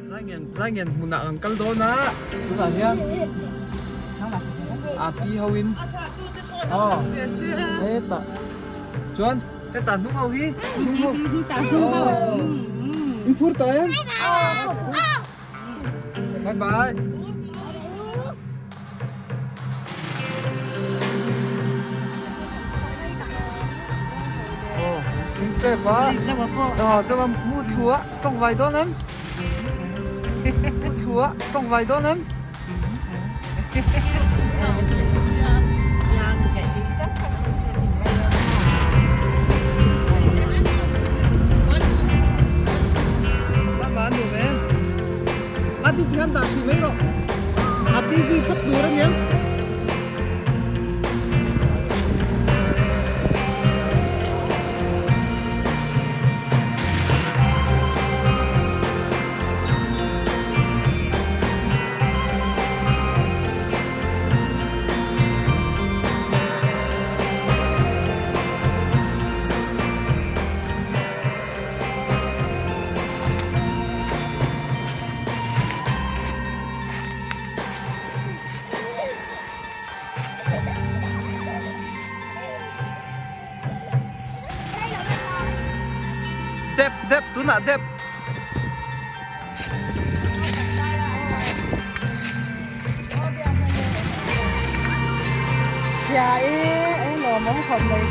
Zaingen Zaingen hmunah kan kal dawn a tunah hian a pi ho in aw hetah chuan hetah hnung ho hi hnung ho aw in phur tawh em bye bye. Aw thingtep a aw chuan mu thlu a tawng vai dawn em mu thlu a tawng vai dawn em. Mama a nuam em? A ti hian dah hrih mai rawh. A pi zui phawt tur aniang. Dep dep tunah dep. Chia i e lawmawm khawp mai.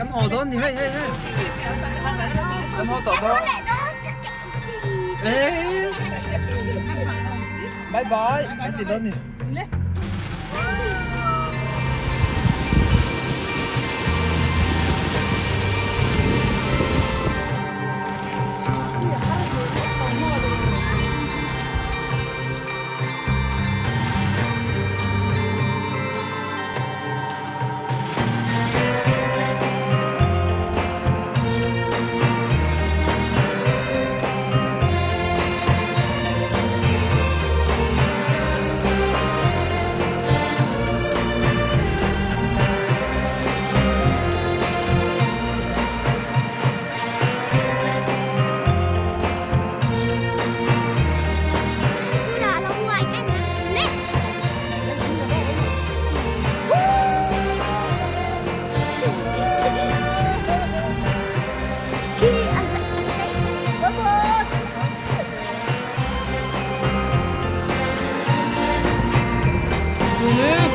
Kan haw dawn ni hei hei hei. Kan haw tawh dawn. Ê. Bye bye. Kan ti dawn ni. Tum e.